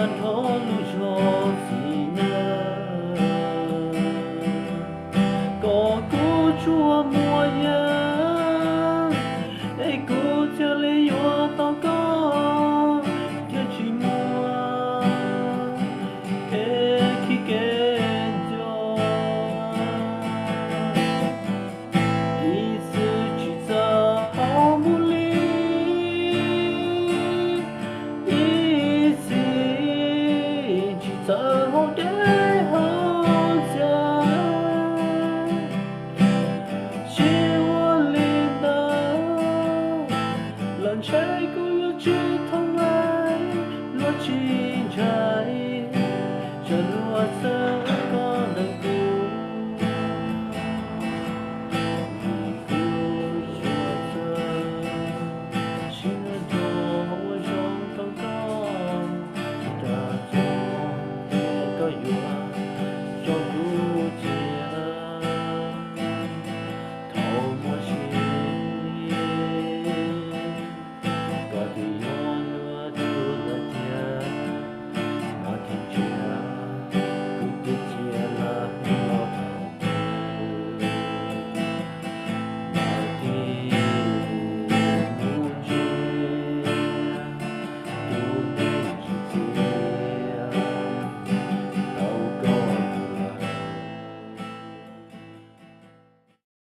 nrho lub zog xis na, kom kuv tsuas muaj yam, es kuv thiaj li yuav tau koj, thiaj tsis muaj kev khib kev nco. Ib txwm tsis txawj hauv npaum li, ib txwm tsis txawj hauv deb hauv ntxa. Tsis ua li ntawd los ntshe kuv yuav tsis thoob lais, luag tsis